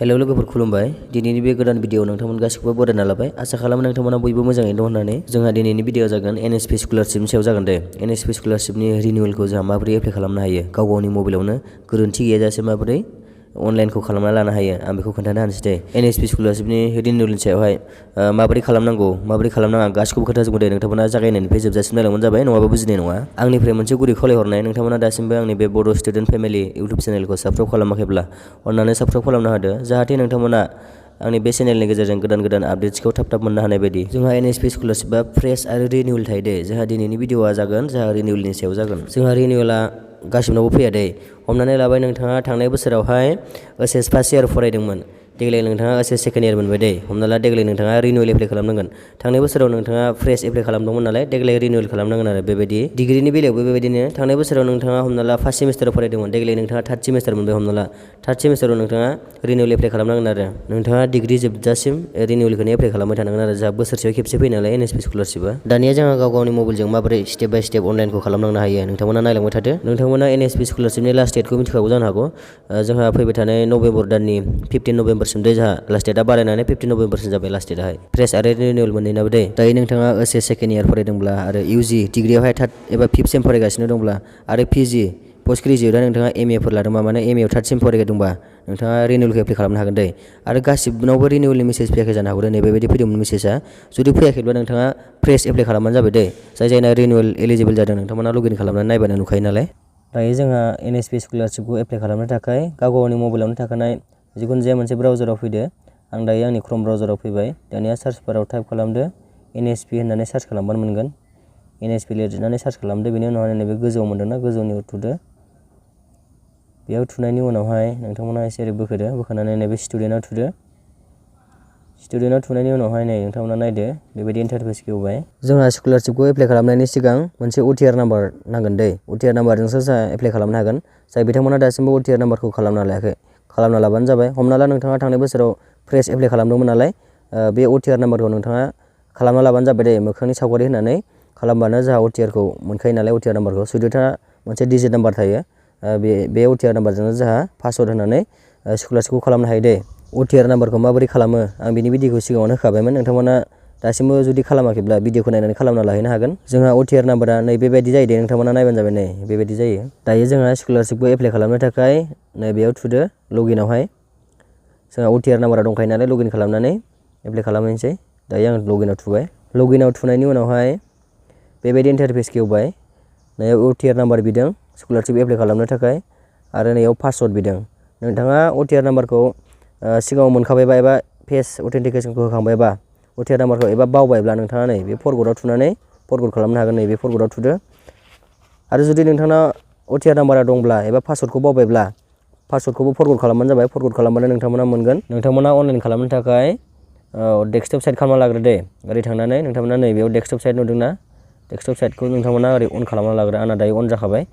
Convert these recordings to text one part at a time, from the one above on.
Hello लोगोफोर खुलुमबाय। दिनैनि बे गोदान भिडिअ नोंथांमोन गासिखौबो बरायना लाबाय। आसा खालामो नोंथांमोना बयबो मोजाङै दं होननानै। जोंहा दिनैनि भिडिअ जागोन NSP स्कलारशिपनि सायाव जागोन दे। NSP स्कलारशिपनि रिनिउवेलखौ जोंहा माबोरै एप्लाइ खालामनो हायो, गावनि मबाइलावनो गोरोन्थि गैयाजासे माबोरै अनलाइनखौ खालामना लानो हायो, आं बेखौ खोन्थानो हानोसै दे। NSP स्कलारशिपनि रिनिउवेलनि सायावहाय माबोरै खालामनांगौ, माबोरै खालामनाङा गासिखौबो खोन्थाजोबगोन दे। नोंथांमोना जागायनायनिफ्राय जोबजासिम नायलांबानो जाबाय, नङाबा बुजिनाय नङा। आंनिफ्राय मोनसे गुरै खावलायहरनाय, नोंथांमोना दासिमबो आंनि बे बड' स्टुडेन्ट फेमिलि इउटुब चेनेलखौ साबस्क्राइब खालामाखैब्ला अननानै साबस्क्राइब खालामना होदो, जाहाथे नोंथांमोना आंनि बे चेनेलनि गेजेरजों गोदान आपडेट्सखौ थाब मोननो हानाय बायदि। जोंहा NSP स्कलारशिपआ फ्रेश आरो रिनिउवेल थायो दे। जोंहा दिनैनि भिडिअआ जागोन जोंहा रिनिउवेलनि सायाव जागोन। जोंहा रिनिउवेला गासिबनावबो फैया दे। हमनानै लाबाय नोंथाङा थांनाय बोसोरावहाय OSS फार्स्ट इयार फरायदोंमोन, देग्लाय नोंथाङा OSS सेकेन्ड इयार मोनबाय दे। हमना ला देग्लाय नोंथाङा रिनिउवेल एप्लाइ खालामनांगोन। थांनाय बोसोराव नोंथाङा फ्रेश एप्लाइ खालामदोंमोन नालाय, देग्लाय रिनिउवेल खालामनांगोन आरो बेबायदि। डिग्रिनि बेलायावबो बेबायदिनो, थांनाय बोसोराव नोंथाङा हमना ला फार्स्ट सेमिस्टाराव फरायदोंमोन, देग्लाय नोंथाङा थार्ड सेमिस्टार मोनबाय हमना ला। थार्ड सेमिस्टाराव नोंथाङा रिनिउवेल एप्लाइ खालामनांगोन आरो नोंथाङा डिग्रि जोबजासिम रिनिउवेलखौनो एप्लाइ खालामबाय थानांगोन आरो। जोंहा बोसोरसेयाव खेबसे फैयो नालाय NSP स्कलारशिपआ। दानिया जोंहा गावनि मबाइलजों माबोरै स्टेप बाय स्टेप अनलाइनखौ खालामलांनो हायो, नोंथांमोना नायलांबाय थादो। नोंथांमोना NSP स्कलारशिपनि लास्ट डेटखौ मिथिखागौ जानो हागौ। जोंहा फैबाय थानाय नभेम्बर दाननि 15 नभेम्बरसिम दे। जोंहा लास्ट डेटआ बारायनानै 15 नभेम्बरसिम जाबाय लास्ट डेटआहाय। फ्रेश आरो रिनिउवेल मोननैनाबो दे। दायो नोंथाङा OSS सेकेन्ड इयार फरायदोंब्ला आरो UG डिग्रियावहाय थार्ड एबा फिफ्थ सेम फरायगासिनो दंब्ला आरो PG पस्ट ग्रेजुवेटआ नोंथाङा MA फोर लादोंबा, माने MA आव थार्ड सेम फरायदोंबा नोंथाङा रिनिउवेलखौ एप्लाइ खालामनो हागोन दे। आरो गासिबनावबो रिनिउवेलनि मेसेज फैयाखै जानो हागौ, नै बेबायदि फैदोंमोन मेसेजआ। जुदि फैयाखैब्ला नोंथाङा फ्रेश एप्लाइ खालामबानो जाबाय दे। जायना रिनिउवेल एलिजिबोल जादों नोंथांमोना लगइन खालामनानै नायबानो नुखायो नालाय। दायो जोंहा NSP स्कलारशिपखौ एप्लाइ खालामनो थाखाय गावनि मबाइलावनो थाखानाय जिखुनु जाया मोनसे ब्राउजाराव फैदो। आं दायो आंनि क्रोम ब्राउजाराव फैबाय। दानिया सार्च बाराव टाइप खालामदो NSP होननानै सार्च खालामबानो मोनगोन। NSP लिरनानै सार्च खालामदो। बेनि उनावहाय नैबे गोजौआव मोनदोंना, गोजौनियाव थुदो। बेयाव थुनायनि उनावहाय नोंथांमोना एसे ओरै बोखोदो, बोखोनानै नैबे स्टुडेन्टआव थुदो। स्टुडेन्टआव थुनायनि उनावहाय नै नोंथांमोना नायदो, बेबायदि इन्टारफेस फैबाय। जोंहा स्कलारशिपखौ एप्लाइ खालामनायनि सिगां मोनसे OTR नाम्बार नांगोन दै। OTR नाम्बारजोंसो जोंहा एप्लाइ खालामनो हागोन। जाय बिथांमोना दासिमबो OTR नाम्बारखौ खालामना लायाखै, खालामना लाबानो जाबाय। हमना ला नोंथाङा थांनाय बोसोराव फ्रेश एप्लाइ खालामदोंमोन नालाय, बे OTR नाम्बारखौ नोंथाङा खालामना लाबानो जाबाय दे। मोखांनि सावगारि होनानै खालामबानो जोंहा OTR खौ मोनखायो नालाय। OTR नाम्बारखौ सुजुथा मोनसे डिजिट नाम्बार थायो। बे OTR नाम्बारजोंनो जोंहा पासवर्ड होनानै स्कलारशिपखौ खालामनो हायो दे। OTR नाम्बारखौ माबोरै खालामो आं बिनि भिडिअखौ सिगाङावनो होखाबायमोन। नोंथांमोना दासिमबो जुदि खालामाखैब्ला भिडिअखौ नायनानै खालामना लाहैनो हागोन। जोंहा OTR नाम्बारा नै बेबायदि जायो दे। नोंथांमोना नायबानो जाबाय, नै बेबायदि जायो। दायो जोंहा स्कलारशिपखौ एप्लाइ खालामनो थाखाय नैबेयाव थुदो लगइनावहाय। जोंहा OTR नाम्बारा दंखायो नालाय, लगइन खालामनानै एप्लाइ खालामनोसै। दायो आं लगइनाव थुबाय। लगइनाव थुनायनि उनावहाय बेबायदि इन्टारफेस खेवबाय। नैयाव OTR नाम्बार बिदों स्कलारशिप एप्लाइ खालामनो थाखाय, आरो नैयाव पासवर्ड बिदों। नोंथाङा OTR नाम्बारखौ सिगाङाव मोनखाबायबा एबा फेस अथेन्टिकेसनखौ होखांबायबा, OTR नाम्बारखौ एबा बावबायब्ला नोंथाङा नै बे फरवर्डआव थुनानै फरवर्ड खालामनो हागोन। नै बे फरवर्डआव थुदो। आरो जुदि नोंथांना OTR नाम्बारा दंब्ला एबा पासवर्डखौ बावबायब्ला, पासवर्डखौबो फरवर्ड खालामबानो जाबाय। फरवर्ड खालामबानो नोंथांमोना मोनगोन। नोंथांमोना अनलाइन खालामनो थाखाय डेस्कटप साइट खालामना लाग्रो दे। ओरै थांनानै नोंथांमोना नैबेयाव डेस्कटप साइट नुदोंना, डेस्कटप साइटखौ नोंथांमोना ओरै अन खालामना लाग्रो। आंना दायो अन जाखाबाय।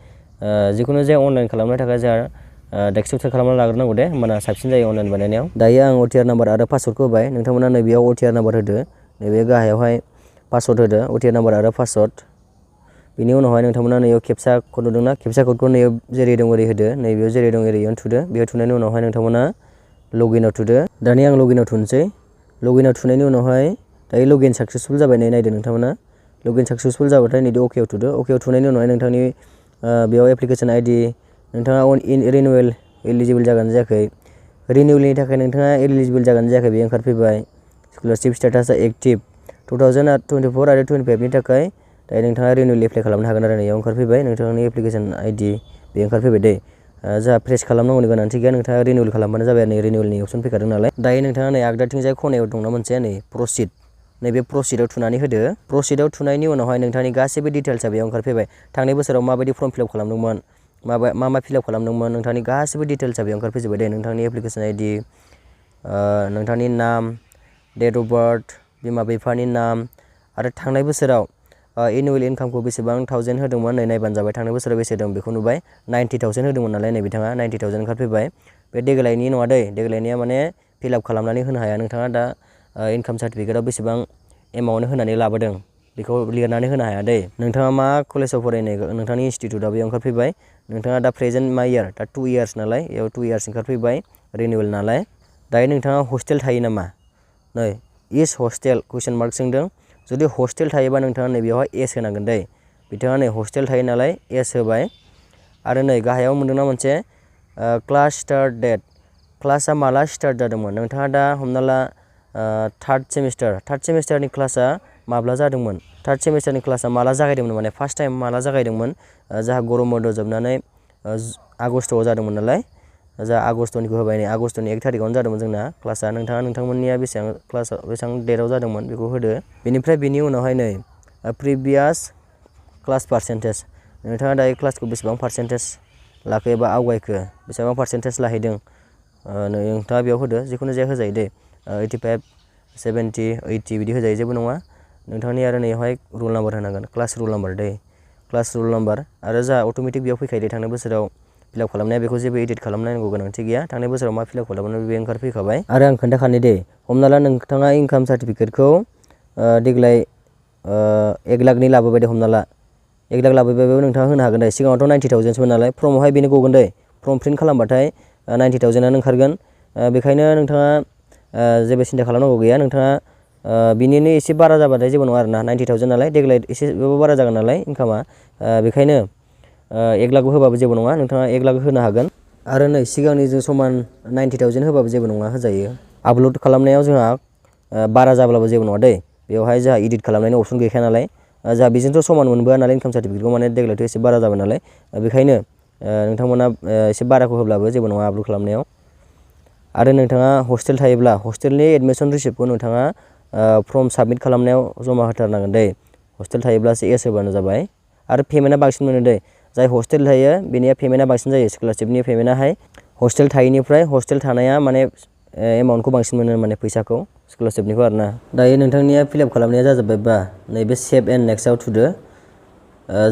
जिखुनु जाया अनलाइन खालामनो थाखाय जोंहा डेस्कटप साइट खालामना लाग्रोनांगौ दे, होमबाना साबसिन जायो अनलाइन बानायनायाव। दायो आं OTR नाम्बार आरो पासवर्डखौ होबाय। नोंथांमोना नैबेयाव OTR नाम्बार होदो, नैबे गाहायावहाय पासवर्ड होदो, OTR नाम्बार आरो पासवर्ड। बिनि उनावहाय नोंथांमोना नैयाव केपचा कड नुदोंना, केपचा क'डखौ नैयाव जेरै दं ओरै होदो। नैबेयाव जेरै दं ओरैयावनो थुदो। बेयाव थुनायनि उनावहाय नोंथांमोना लगइनाव थुदो। दानिया आं लगइनाव थुनोसै। लगइनाव थुनायनि उनावहाय दायो लगइन साक्सेसफुल जाबाय। नै नायदो नोंथांमोना, लगइन साक्सेसफुल जाबाथाय नैदो अकेआव थुदो। अकेआव थुनायनि उनावहाय नोंथांनि बेयाव एप्लिकेसन आइडि, नोंथाङा रिनिउवेल एलिजिबोल जागोन जायाखै, रिनिउवेलनि थाखाय नोंथाङा एलिजिबोल जागोन जायाखै बे ओंखारफैबाय। स्कलारशिप स्टेटासआ एक्टिभ 2024 आरो 25नि थाखाय। दायो नोंथाङा रिनिउवेल एप्लाइ खालामनो हागोन आरो नैयाव ओंखारफैबाय नोंथांनि एप्लिकेसन आइडि, बे ओंखारफैबाय दे। जोंहा फ्रेस खालामनांगौनि गोनांथि गैया, नोंथाङा रिनिउवेल खालामबानो जाबाय। नै रिनिउवेलनि अपसन फैखादों नालाय। दायो नोंथाङा नै आगदाथिंजाय खनायाव दंना मोनसे नै प्रसिड, नैबे प्रसिडआव थुनानै होदो। प्रसिडआव थुनायनि उनावहाय नोंथांनि गासैबो डिटेल्सआ बेयाव ओंखारफैबाय। थांनाय बोसोराव माबायदि फर्म फिलआप खालामदोंमोन, मा फिलआप खालामदोंमोन, नोंथांनि गासैबो डिटेल्सआ बेयाव ओंखारफैजोबबाय दे। नोंथांनि एप्लिकेसन आइडि, नोंथांनि नाम, डेट अफ बार्थ, बिमा बिफानि नाम, आरो थांनाय बोसोराव एनुवेल इनकामखौ बेसेबां 1000 होदोंमोन नै नायबानो जाबाय। थांनाय बोसोराव बेसे दं बेखौ नुबाय। 90,000 होदोंमोन नालाय नै बिथाङा 90,000 ओंखारफैबाय। बे देग्लायनि नङा दै, देग्लायनिया माने फिलआप खालामनानै होनो हाया। नोंथाङा दा इनकाम सार्टिफिकेटआव बेसेबां एमाउन्ट होनानै लाबोदों बेखौ लिरनानै होनो हाया दै। नोंथाङा मा कलेजाव फरायनाय, नोंथांनि इनस्टिटिउटआ बेयाव ओंखारफैबाय। नोंथाङा दा प्रेजेन्ट मा इयार, दा 2 इयार्स नालाय, बेयाव 2 इयार्स ओंखारफैबाय रिनिउवेल नालाय। दायो नोंथाङा हस्टेल थायो नामा नै इज हस्टेल कुइसन मार्क सोंदों जुदि हस्टेल थायोबा नोंथाङा नै बेवहाय एस होनांगोन दै बिथाङा नै हस्टेल थायो नालाय एस होबाय आरो नै गाहायाव मोनदोंना मोनसे क्लास स्टार्ट डेट क्लासा माला स्टार्ट जादोंमोन नोंथाङा दा हमना ला थार्ड सेमिस्टारनि क्लासा माब्ला जादोंमोन थार्ड सेमिस्टारनि क्लासा माला जागायदोंमोन माने फार्स्ट टाइम माला जागायदोंमोन जाहा गरम बन्द जोबनानै आगष्टआव जादोंमोन नालाय जा आगष्टनिखौ होबाय नै आगष्टनि 1 थारिखआवनो जादोंमोन जोंना क्लासा नोंथांमोननिया बेसेबां क्लास बेसेबां डेटआव जादोंमोन बेखौ होदो बेनिफ्राय बेनि उनावहाय नै प्रिभियास क्लास पार्सेन्टेज नोंथाङा दायो क्लासखौ बेसेबां पार्सेन्टेज लाखो एबा आवगायखो बेसेबां पार्सेन्टेज लाहैदों नोंथाङा बेयाव होदो जिखुनु जाया होजायो दे 85 70 80 बिदि होजायो जेबो नङा नोंथांनि आरो नैयावहाय रुल नाम्बार होनांगोन क्लास रुल नाम्बार दे क्लास रुल नाम्बार आरो जा अट'मेटिक बेयाव फैखायो दे थांनाय बोसोराव फिलआप खालामनाया बेखौ जेबो एडिट खालामनांगौ गोनांथि गैया थांनाय बोसोराव मा फिलआप खालामनानै बे ओंखारफैखाबाय आरो आं खोन्थाखानो दे हमना ला नोंथाङा इनकाम सार्टिफिकेटखौ देग्लाय 1 लाखनि लाबोबाय दे हमना ला 1 लाख लाबोबायबाबो नोंथाङा होनो हागोन दे सिगाङावथ' 90,000सोमोन नालाय फर्मावहाय बेनो गगोन दे फर्म प्रिन्ट खालामबाथाय 90,000आनो ओंखारगोन बेखायनो नोंथाङा जेबो सिन्था खालामनांगौ गैया नोंथाङा बिनिनो एसे बारा जाबाथाय जेबो नङा आरोना 90,000 नालाय देग्लाय एसेबाबो बारा जागोन नालाय इनकामा बेखायनो 1 लाख होबाबो जेबो नङा नोंथाङा 1 लाख होनो हागोन आरो नै सिगांनिजों समान 90,000 होबाबो जेबो नङा होजायो आपल'ड खालामनायाव जोंहा बारा जाब्लाबो जेबो नङा दै बेवहाय जोंहा एडिट खालामनायनि अपसन गैखाया नालाय जोंहा बेजोंथ' समान मोनबोआ नालाय इनकाम सार्टिफिकेटखौ माने देग्लायथ' एसे बारा जाबाय नालाय बेखायनो नोंथांमोना एसे बाराखौ होब्लाबो जेबो नङा आपल'ड खालामनायाव आरो नोंथाङा हस्टेल थायोब्ला हस्टेलनि एडमिसन रिसिप्टखौ नोंथाङा फर्म साबमिट खालामनायाव जमा होथारनांगोन दै हस्टेल थायोब्लासो एस होबानो जाबाय आरो पेमेन्टआ बांसिन मोनो दै जाय हस्टेल थायो बेनिया पेमेन्टआ बांसिन जायो स्कलारशिपनि पेमेन्टआहाय हस्टेल थायैनिफ्राय हस्टेल थानाया माने एमाउन्टखौ बांसिन मोनो माने फैसाखौ स्कलारशिपनिखौ आरोना दायो नोंथांनिया फिलआप खालामनाया जाजोब्बायबा नैबे सेभ एन्ड नेक्स्टआव थुदो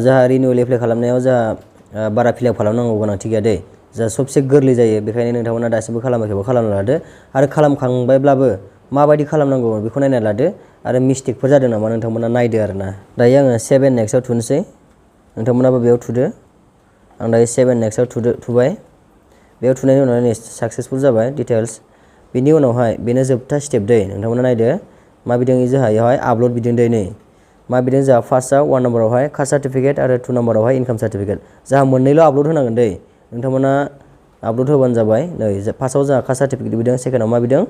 जाहा रिनिउवेल एप्लाइ खालामनायाव जाहा बारा फिलआप खालामनांगौ गोनांथि गैया दै जाहा सबसे गोरलै जायो बेखायनो नोंथांमोना दासिमबो खालामाखैबा खालामना लादो आरो खालामखांबायब्लाबो माबायदि खालामनांगौ बेखौ नायना लादो आरो मिस्टेकफोर जादों नामा नोंथांमोना नायदो आरोना दायो आङो सेभ एन्ड नेक्स्टआव थुनोसै नोंथांमोनाबो बेयाव थुदो आं दायो सेभ एन्ड नेक्स्टआव थुबाय बेयाव थुनायनि उनाव नै साक्सेसफुल जाबाय डिटेल्स बेनि उनावहाय बेनो जोबथा स्टेप दै नोंथांमोना नायदो मा बिदों जोंहा बेवहाय आपल'ड बिदों दै नै मा बिदों जोंहा फार्स्टआव 1 नाम्बारावहाय कास्ट सार्टिफिकेट आरो 2 नाम्बारावहाय इनकाम सार्टिफिकेट जोंहा मोननैल' आपल'ड होनांगोन दै नोंथांमोना आपल'ड होबानो जाबाय नै फार्स्टआव जोंहा कास्ट सार्टिफिकेट बिदों सेकेन्डआव मा बिदों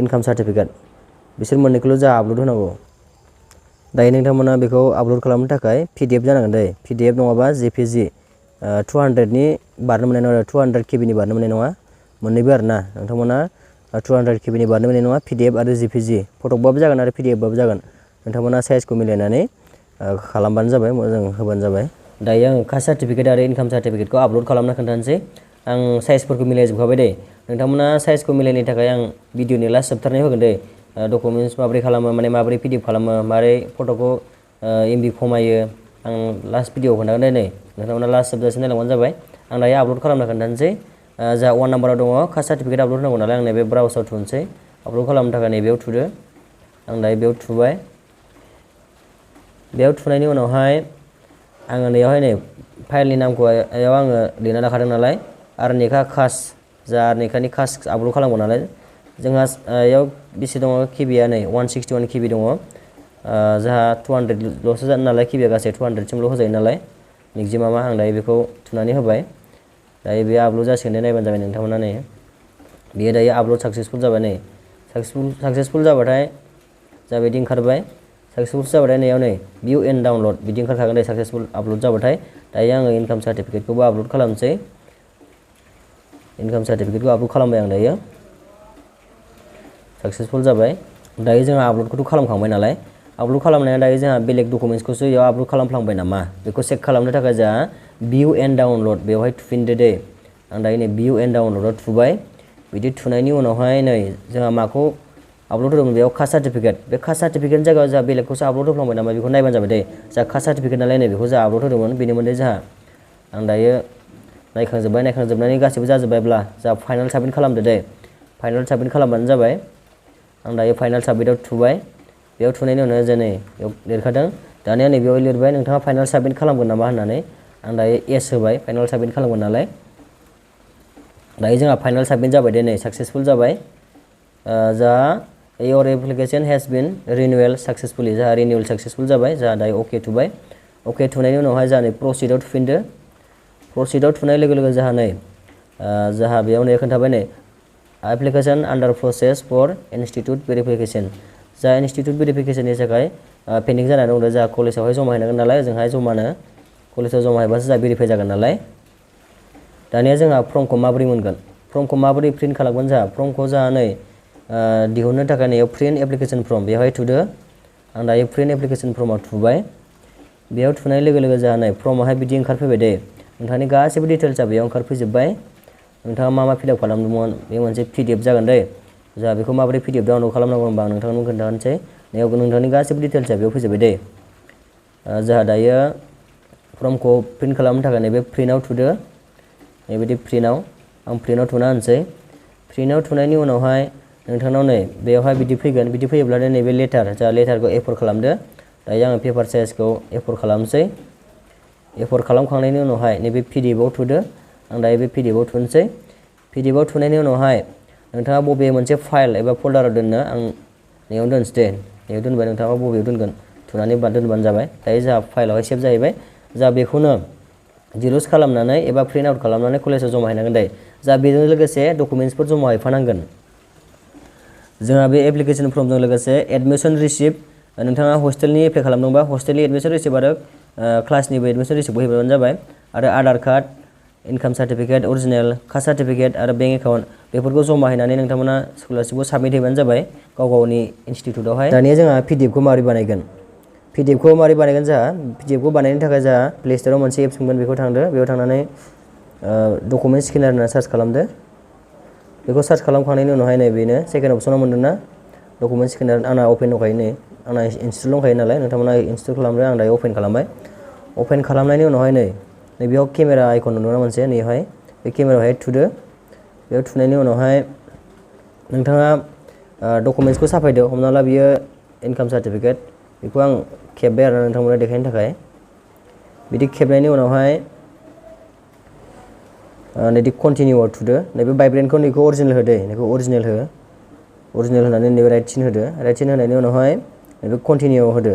इनकाम सार्टिफिकेट बिसोर मोननैखौल' जोंहा आपल'ड होनांगौ दायो नोंथांमोना बेखौ आपल'ड खालामनो थाखाय PDF जानांगोन दै PDF नङाबा JPG 200नि बारनो मोननाय नङा 200 KB नि बारनो मोननाय नङा मोननैबो आरोना नोंथांमोना 200 KB नि बारनो मोननाय नङा PDF आरो JPG फटकबाबो जागोन आरो PDF बाबो जागोन नोंथांमोना साइजखौ मिलायनानै खालामबानो जाबाय मोजां होबानो जाबाय दायो आं कास्ट सार्टिफिकेट आरो इनकाम सार्टिफिकेटखौ आपल'ड खालामना खोन्थानोसै आं साइजफोरखौ मिलायजोबखाबाय दे नोंथांमोना साइजखौ मिलायनो थाखाय आं भिडिअनि लास्ट जोबथारनायाव होगोन दे डकुमेन्ट्स माबोरै खालामो माने माबोरै PDF खालामो माबोरै फट'खौ MB खमायो आं लास्ट भिडिअआव खोन्थागोन दे नै नोंथांमोना लास्ट जोबजासिम नायलांबानो जाबाय आं दायो आपल'ड खालामना खोन्थानोसै जा 1 नाम्बाराव दङ कास्ट सार्टिफिकेट आपल'ड होनांगौ नालाय आं नैबे ब्राउजाव थुनोसै आपल'ड खालामनो थाखाय नैबेयाव थुदो आं दायो बेयाव थुबाय बेयाव थुनायनि उनावहाय आङो नैयावहाय नै फाइलनि नामखौ आङो लिरना लाखादों नालाय आरो नेखा कास्ट जा नेखानि कास्ट आपल'ड खालामगौ नालाय जोंहा बेयाव बेसे दङ केबिया नै 161 KB दङ जोंहा 200ल'सो जानो नालाय केबिया गासै 200सिमल' होजायो नालाय मेक्सिमामा आं दायो बेखौ थुनानै होबाय दायो बे आपल'ड जासिगोन दे नायबानो जाबाय नोंथांमोना नै बेयो दायो आपल'ड साक्सेसफुल जाबाय नै साक्सेसफुल जाबाथाय जा बिदि ओंखारबाय साक्सेसफुल जाबाथाय नैयाव नै भिउ एन्ड डाउनलड बिदि ओंखारखागोन दे साक्सेसफुल आपल'ड जाबाथाय दायो आङो इनकाम सार्टिफिकेटखौबो आपल'ड खालामसै इनकाम सार्टिफिकेटखौ आपल'ड खालामबाय आं दायो साक्सेसफुल जाबाय दायो जोंहा आपल'डखौथ' खालामखांबाय नालाय आपल'ड खालामनाया दायो जोंहा बेलेग डकुमेन्ट्सखौसो बेयाव आपल'ड खालामफ्लांबाय नामा बेखौ चेक खालामनो थाखाय जोंहा भिउ एन्ड डाउनलड बेवहाय थुफिनदो दे आं दायो नै भिउ एन्ड डाउनलडआव थुबाय बिदि थुनायनि उनावहाय नै जोंहा माखौ आपल'ड होदोंमोन बेयाव कास्ट सार्टिफिकेट बे कास्ट सार्टिफिकेटनि जायगायाव जोंहा बेलेगखौसो आपल'ड होफ्लांबाय नामा बेखौ नायबानो जाबाय दे जोंहा कास्ट सार्टिफिकेट नालाय नै बेखौ जोंहा आपल'ड होदोंमोन बेनि मोनदै जोंहा आं दायो नायखांजोबनानै गासैबो जाजोब्बायब्ला जोंहा फाइनाल साबमिट खालामदो दे फाइनाल साबमिट खालामबानो जाबाय आं दायो फाइनाल साबमिटआव थुबाय बेयाव थुनायनि उनाव जों नै बेयाव लिरखादों दानिया नै बेयाव लिरबाय नोंथाङा फाइनाल साबमिट खालामगोन नामा होननानै आं दायो एस होबाय फाइनाल साबमिट खालामगोन नालाय दायो जोंहा फाइनाल साबमिट जाबाय दे नै साक्सेसफुल जाबाय जा your application has been renewal successfully जोंहा रिनिउवेल साक्सेसफुल जाबाय जोंहा दायो अके थुबाय अके थुनायनि उनावहाय जोंहा नै प्रसिडआव थुफिनदो प्रसिडआव थुनाय लोगो लोगो जोंहा नै जोंहा बेयाव नै खोन्थाबाय नै एप्लिकेशन आन्डार प्रसेस फर इनस्टिट्युट भेरिफिकेशन जा इनस्टिट्युट भेरिफिकेशननि थाखाय पेन्डिं जानानै दं जोंहा कलेजावहाय जमा हैनांगोन नालाय ओजोंहाय जमानो कलेजाव जमा हैबासो जोंहा भेरिफाइ जागोन नालाय दानिया जोंहा फर्मखौ माबोरै मोनगोन फर्मखौ माबोरै प्रिन्ट खालामगोन जोंहा फर्मखौ जोंहा नै दिहुननो थाखाय नैयाव प्रिन्ट एप्लिकेशन फर्म बेवहाय थुदो आं दायो प्रिन्ट एप्लिकेशन फर्माव थुबाय बेयाव थुनाय लोगो लोगो जोंहा नै फर्मावहाय बिदि ओंखारफैबाय दे नोंथांनि गासैबो डिटेल्सआ बेयाव ओंखारफैजोब्बाय नोंथाङा मा फिलआप खालामदोंमोन बे मोनसे PDF जागोन दे जोंहा बेखौ माबोरै PDF डाउनलड खालामनांगौ होनबा आं नोंथांनो खोन्थानोसै नैयाव नोंथांनि गासैबो डिटेल्सआ बेयाव फैजोब्बाय दे जोंहा दायो फर्मखौ प्रिन्ट खालामनो थाखाय नैबे प्रिन्टआव थुदो नैबायदि प्रिन्टआव आं प्रिन्टआव थुना होनोसै प्रिन्टआव थुनायनि उनावहाय नोंथांनाव नै बेयावहाय बिदि फैगोन बिदि फैयोब्लाथाय नैबे लेटार जोंहा लेटारखौ A4 खालामदो दायो आङो पेपार साइजखौ A4 खालामसै A4 खालामखांनायनि उनावहाय नैबे PDFआव थुदो आं दायो बे PDFआव थुनोसै PDFआव थुनायनि उनावहाय नोंथाङा बबे मोनसे फाइल एबा फोल्डाराव दोननो आं नैयाव दोनसै दे नैयाव दोनबाय नोंथाङा बबेयाव दोनगोन थुनानै दोनबानो जाबाय दायो जोंहा फाइलावहाय सेभ जाहैबाय जा बेखौनो जिर'क्स खालामनानै एबा प्रिन्ट आउट खालामनानै कलेजाव जमा हैनांगोन दे जा बेजों लोगोसे डकुमेन्टसफोर जमा हैफानांगोन जोंहा बे एप्लिकेशन फर्मजों लोगोसे एडमिशन रिसिप्ट नोंथाङा हस्टेलनि एप्लाइ खालामदोंबा हस्टेलनि एडमिशन रिसिप्ट आरो क्लासनिबो एडमिशन रिसिप्टखौ हैबानो जाबाय आरो Aadhaar card income certificate original caste certificate आरो बेंक एकाउन्ट बेफोरखौ जमा हैनानै नोंथांमोना स्कलारशिपखौ साबमिट हैबानो जाबाय गावनि इनस्टिट्युटआवहाय दानिया जोंहा PDFखौ माबोरै बानायगोन PDFखौ माबोरै बानायगोन जोंहा PDFखौ बानायनो थाखाय जोंहा प्ले स्ट'राव मोनसे एप्स मोनगोन बेखौ थांदो बेयाव थांनानै डकुमेन्ट स्केनार होनना सार्च खालामदो बेखौ सार्च खालामखांनायनि उनावहाय नै बेनो सेकेन्ड अपसनाव मोनदों ना डकुमेन्ट स्केनार आंना अपेन दंखायो नै आंना इनस्टल दंखायो नालाय नोंथांमोना इनस्टल खालामदो आं दायो अपेन खालामबाय अपेन खालामनायनि उनावहाय नै बेयाव केमेरा आइकन नुदोंना मोनसे नैहाय बे केमेरायावहाय थुदो बेयाव थुनायनि उनावहाय नोंथाङा डकुमेन्टसखौ साफायदो हमना ला बियो इनकाम सार्टिफिकेट बेखौ आं खेबबाय आरो नोंथांमोना देखायनो थाखाय बिदि खेबनायनि उनावहाय नैदि कन्टिनिउआव थुदो नैबे भाइब्रेन्टखौ नैखौ अरिजिनेल हो दे नैखौ अरिजिनेल होनानै नैबे राइट सिन होदो राइट सिन होनायनि उनावहाय नैबे कन्टिनिउआव होदो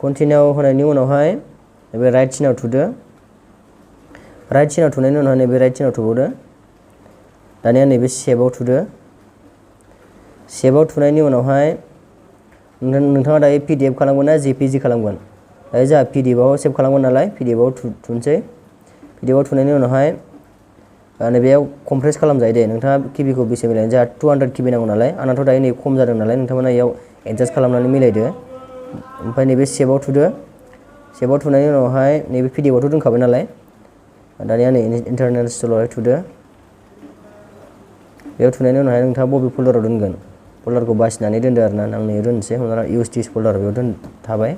कन्टिनिउआव होनायनि उनावहाय नैबे राइट सिनाव थुदो राइट सिनाव थुनायनि उनावहाय नैबे राइट सिनाव थुबावदो दानिया नैबे सेभआव थुदो सेभआव थुनायनि उनावहाय नोंथाङा दायो PDF खालामगोन ना JPG खालामगोन दायो जोंहा PDFआव सेभ खालामगोन नालाय PDFआव थुनोसै PDFआव थुनायनि उनावहाय नैबेयाव कमप्रेस खालामजायो दे नोंथाङा किबिखौ बेसे मिलायनो जोंहा 200 KB नांगौ नालाय आंनाथ' दायो नै खम जादों नालाय नोंथांमोना इयाव एडजास्ट खालामनानै मिलायदो ओमफ्राय नैबे सेभआव थुदो सेभआव थुनायनि उनावहाय नैबे PDFआवथ' दोनखाबाय नालाय दानिया नै इन्टारनेट इनस्टलावहाय थुदो बेयाव थुनायनि उनावहाय नोंथाङा बबे फोल्डाराव दोनगोन फोल्डारखौ बासिनानै दोनदो आरोना आं नै दोनसै हमना ला USTS फोल्डार बेयाव थाबाय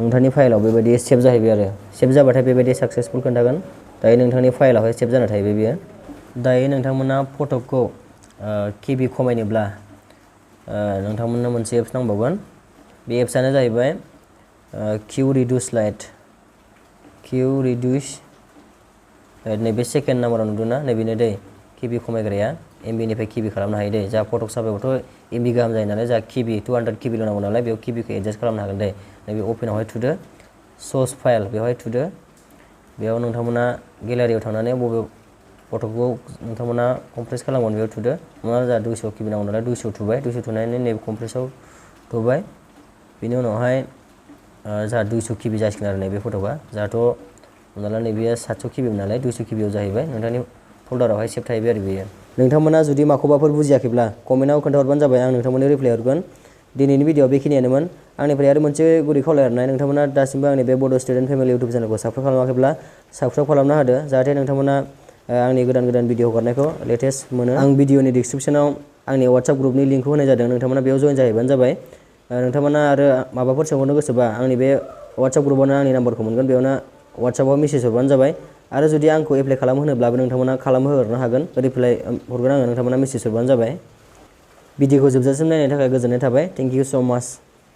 नोंथांनि फाइलाव बेबायदि सेभ जाहैबाय आरो सेभ जाबाथाय बेबायदि साक्सेसफुल खोन्थागोन दायो नोंथांनि फाइलावहाय सेभ जाना थाहैबाय बेयो दायो नोंथांमोना फट'खौ KB खमायनोब्ला नोंथांमोननो मोनसे एप्स नांबावगोन बे एप्सआनो जाहैबाय Q-Reduce Lite नैबे सेकेन्ड नाम्बाराव नुदोंना नैबेनो दै KB खमायग्राया MB-निफ्राय KB खालामनो हायो दे जा फटक साफायबाथ' MB गाहाम जायो नालाय जा KB 200 KBल' नांगौ नालाय बेयाव KBखौ एडजास्ट खालामनो हागोन दे नैबे अपेनावहाय थुदो सर्स फाइल बेवहाय थुदो बेयाव नोंथांमोना गेलारियाव थांनानै बबे फट'खौ नोंथांमोना कमप्रेस खालामगोन बेयाव थुदो हमना जा 200 KB नांगौ नालाय 200 थुबाय 200 थुनानै नैबे कमप्रेसाव थुबाय बेनि उनावहाय जा 200 KB जासिगोन आरो नैबे फट'आ जाहाथ' हमना ला नैबेया 700 KB नालाय 200 KBआव जाहैबाय नोंथांनि फोल्डारावहाय सेभ थाहैबाय आरो बेयो नोंथांमोना जुदि माखौबाफोर बुजियाखैब्ला कमेन्टआव खोन्थाहरबानो जाबाय आं नोंथांमोननो रिप्लाय हरगोन दिनैनि भिडिअ'आ बेखिनियानोमोन आंनिफ्राय आरो मोनसे गुरै खावलायहरनाय नोंथांमोना दासिमबो आंनि बे बड' स्टुडेन्ट फेमिलि इउटुब चेनेलखौ साबस्क्राइब खालामाखैब्ला साबस्क्राइब खालामना होदो जाहाथे नोंथांमोना आंनि गोदान भिडिअ हगारनायखौ लेटेस्ट मोनो आं भिडिअनि डिसक्रिपसनाव आंनि WhatsApp ग्रुपनि लिंकखौ होनाय जादों नोंथांमोना बेयाव जइन जाहैबानो जाबाय नोंथांमोना आरो माबाफोर सोंहरनो गोसोबा आंनि बे WhatsApp ग्रुपआवनो आंनि नाम्बारखौ मोनगोन बेयावनो WhatsAppआव मेसेज हरबानो जाबाय आरो जुदि आंखौ एप्लाइ खालामहोनोब्लाबो नोंथांमोना खालामहोहरनो हागोन रिप्लाय हरगोन आङो नोंथांमोना मेसेज हरबानो जाबाय भिडिअखौ जोबजासिम नायनायनि थाखाय गोजोननाय थाबाय थेंक इउ स' माच